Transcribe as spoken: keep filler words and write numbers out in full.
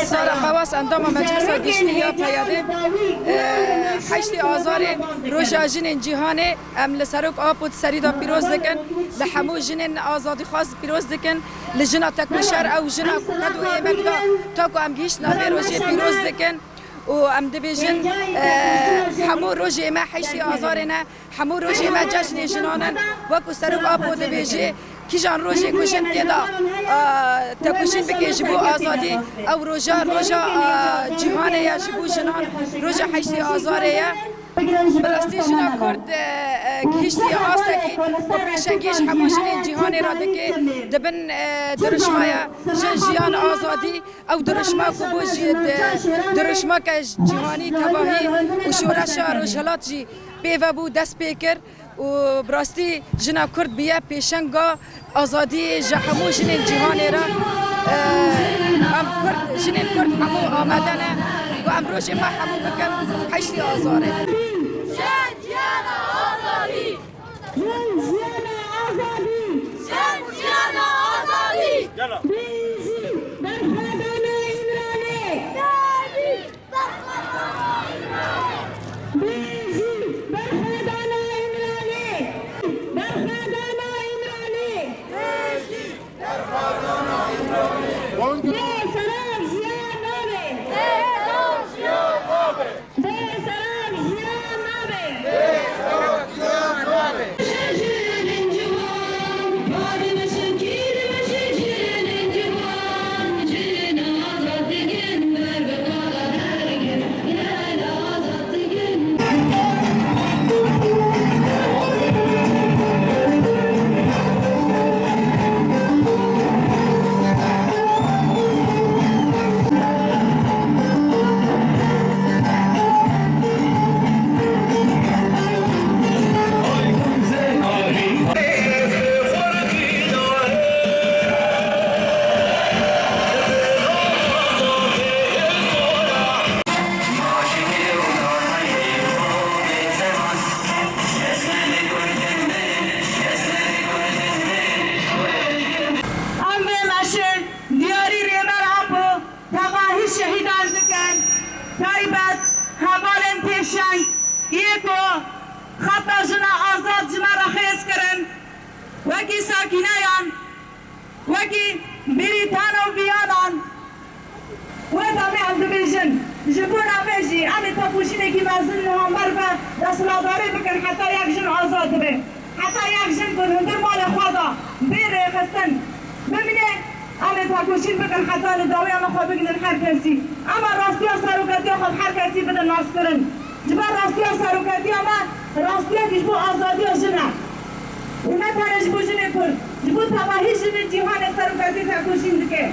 Sara Qewas, endama Meclisa Giştî ya P Y D, e, heştê Azarê, Roja Jinên Cîhanê, em li Serok Apo di serî de pîroz dikin. Li hemû jinên azadîxwaz pîroz dikin. Li jina tekoşer, ew jina ku qed û êmek da, ta ku em gihîştina vê rojê pîroz dikin. Û em dibêjin, e, hemû rojê me heştê Azarê ne. Hemû rojê me cejnê jinan in. Wekî Serok Apo dibêje, kîjan rojê ku jin tê de, e, tekoşîn bike ji bo azadî, ew roja, roja, e, cîhanê ye ji bo jinan, roja heştê Azarê ye. Bi rastî jina Kurd, e, e, gihîştiye astekî ku pêşengî ji hemû jinên cîhanê re dike, di bin, e, dirişma ye. Jin, jiyan, azadî, ew dirişma ku bû jî di, dirişmeke cîhanî, tevahî û şoreşa Rojhilat jî pê ve bû, dest pê kir û bi rastî jina Kurd bûye pêşenga azadiyê ji hemû jinên cîhanê re. Em Kurd, jinên Kurd hemû amade ne ku em rojê xwe hemû bikin heştê Azarê. Jin, jiyana, azadî! Jin, jiyana, azadî! Jin, jiyana, azadî! Bêjî, berxwedana Îmralê! Bêjî! Bêjî, berxwedana Îmralê! Berxwedana Îmralê! Bê Serok jiyan nabe! Bê Serok jiyan nabe! Em vê meşê diyarî Rêber Apo tevahî şehîdan dikin, taybet hevalên pêşeng yê ku xeta jina azad ji me re xêz kirin, wekî Sakîneyan, wekî Bîrîtan û Viyanan. Wê demê em dibêjin, ji bona me jî em ê têkoşînekî mezin niha merve desthilatdarê bikin heta yek jin azad dibe. Heta yek jin ku li hundir malê xwe de bê rêxistin bimîne, em ê têkoşîn bikin heta li dawiya me xwe bigihînin her kesî. Em ê rastiya serokatiya xwe bi her kesî bidin naskirin. Ji ber rastiya serokatiya me, rastiyek ji bo azadiya jin e. Û ne tenê ji bo jinê Kurd, ji bo tevahî jinên cîhanê serokatî têkoşîn dike.